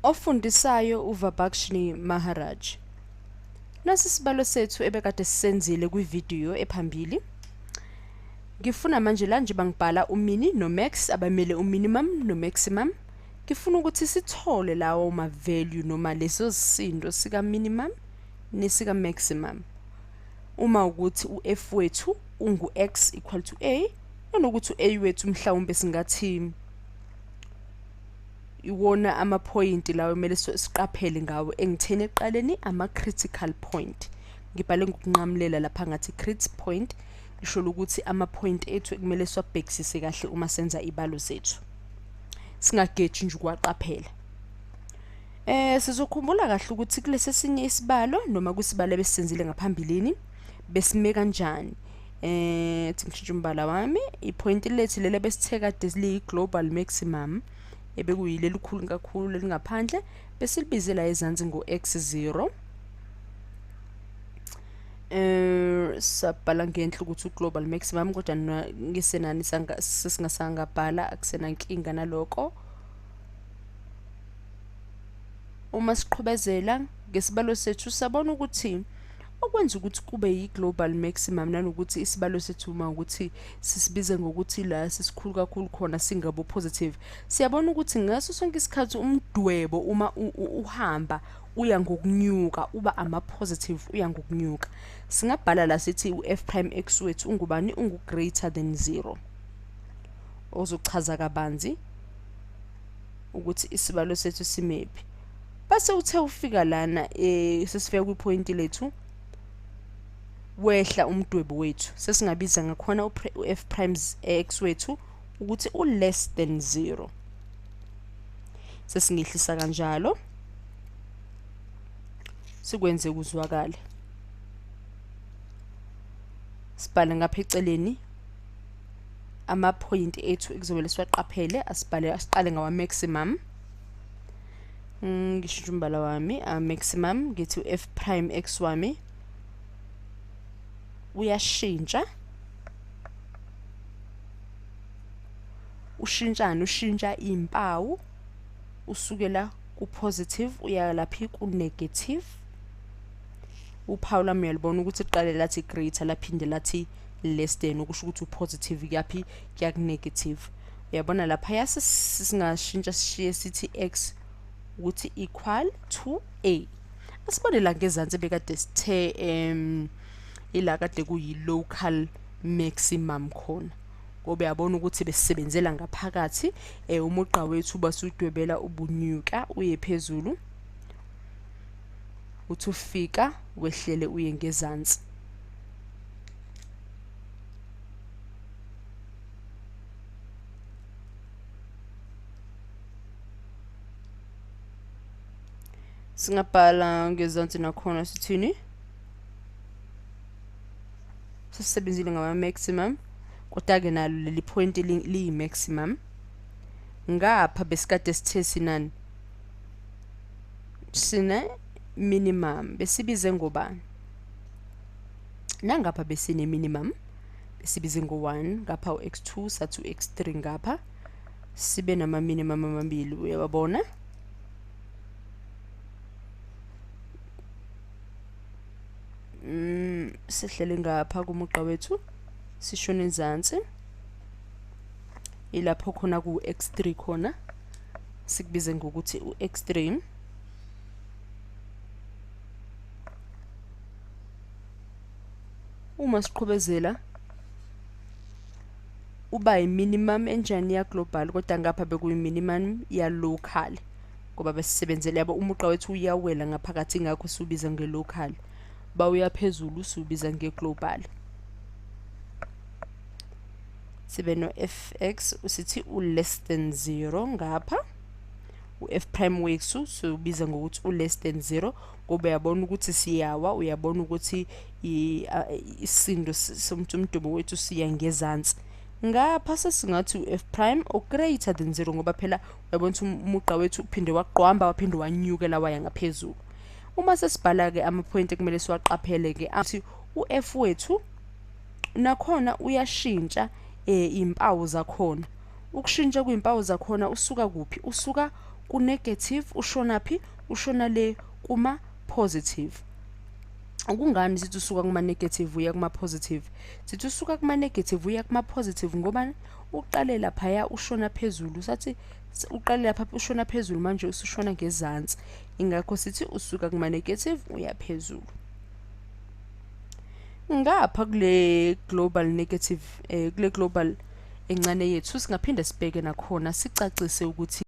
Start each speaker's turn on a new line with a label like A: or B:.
A: Ofundisayo uVabakshni Maharaj. Nasi isibalo sethu ebekade sisenzile kwividiyo ephambili. Ngifuna manje la nje bangibhala umini nomax abamele uminimum nomaximum. Ngifuna ukuthi sithole lawo ma-value noma leso sisindo sika-minimum nesika-maximum. Uma ukuthi u-f wethu ungu-x equal to a, nanokuthi u-a wethu mhlawumbe singathi iwona amaphoyinti lawo kumele siqaphele ngawo engitheni ekuqaleni ama-critical point. Ngibhale ngokunqamulela lapha ngathi crit point, ngisho ukuthi amaphoyinti ethu ekumele siwabhekisise kahle uma senza ibalo zethu, singageji nje ukuwaqaphela. Sizokhumbula kahle ukuthi kulesi esinye isibalo noma kwisibalo ebesisenzile ngaphambilini besime kanjani. Thi ngishintshe umbala wami, iphoyinti lethu leli ebesithe kade liyi-global maximum ebekuyile elikhulu kakhulu lelingaphandle, besilibize la ezansi ngo-x0. Sabhala ngenhla ukuthi u-global maximum, kodwa ngesenani sesingasangabhala, akusenankinga naloko. Uma siqhubezela ngesibalo sethu sabona ukuthi okwenza ukuthi kube yi-global maximum nanokuthi isibalo sethu uma ukuthi sisibize ngokuthi la sisikhulu kakhulu khona singabo positive, siyabona ukuthi ngaso sonke isikhathi umdwebo uma uhamba uya ngokunyuka, uba ama-positive, uya ngokunyuka. Singabhala la sithi u-f prime x wethu ungubani? Ungu-greater than 0, ozochaza kabanzi ukuthi isibalo sethu simephi. Base uthe ufika lana, sesifika kwiphoyinti lethu, wehla umdwebo wethu, sesingabiza ngakhona u-f prime x wethu ukuthi u-less than 0. Sesingehlisa kanjalo, sikwenze kuzwakale. Sibhale ngapha eceleni amaphoyinti ethu ekuzomele siwaqaphele, asibhale, asiqale ngawa-maximum. Ngishintshe umbala wami, maximum ngithi u-f prime x wami uyashintsha. Ushintshani? Ushintsha iy'mpawu, usukela ku-positive uya laphi ku-negative. Uphawu lwami uyalibona ukuthi liqale lathi greater laphinde lathi less than, okusho ukuthi u-positive kuyaphi? Kuya ku-negative. Uyabona lapha singashintsha sishiye sithi x ukuthi equal to a. Asibone la ngezansi bekade sithe ila kade kuyi-local maximum khona, ngoba uyabona ukuthi besisebenzela ngaphakathi. Umugqa wethu basudwebela ubunyuka uye phezulu, uthi ufika wehlele uye ngezansi. Singabhala ngezansi nakhona sithini? Sesisebenzile ngama-maximum, kodwa-ke nalo leli point liyi-maximum. Ngapha besikade sithe sinani? Sine minimum, besibize ngobani? Nangapha besine minimum, besibize ngo-1, ngapha u-x2 sathi u-x3, ngapha sibe nama-minimum amabili, uyababona? Sihlele ngapha kumugqa wethu, sishone ezansi, ilapho khona ku-x3 khona, sikubize ngokuthi u-x3. Uma siqhubezela uba yi-minimum enjani ya-global, kodwa ngapha bekuyi-minimum ya-local, ngoba besisebenzela yabo umugqa wethu uyawela ngaphakathi, ingakho siwubiza nge-local, bawuya phezulu siwubiza nge-global. Sibe no-fx usithi u-less than 0 ngapha, u-f prime wethu siwubiza ngokuthi u-less than 0, ngoba uyabona ukuthi siyawa, uyabona ukuthi isisindo somdumo wethu siya ngezansi. Ngapha sesingathi u-f prime o greater than 0, ngoba phela uyabona ukuthi umugqa wethu uphinde wagqwamba waphinde wanyukela waya ngaphezulu. Uma sesibhala-ke amaphoyinti ekumele siwaqaphele-ke, athi u-f wethu nakhona uyashintsha iy'mpawu zakhona. Ukushintsha kwey'mpawu zakhona usuka kuphi? Usuka ku-negative ushona phi? Ushona le kuma-positive. Kungani sithi usuka kuma-negative uya kuma-positive? Sithi usuka kuma-negative uya kuma-positive ngoba uqale laphaya ushona phezulu, sathi uqale lapha ushona phezulu, manje usushona ngezansi, ingakho sithi usuka kuma-negative uya phezulu. Ngapha kule global negative, kule global encane yethu, singaphinde sibheke nakhona sicacise ukuthi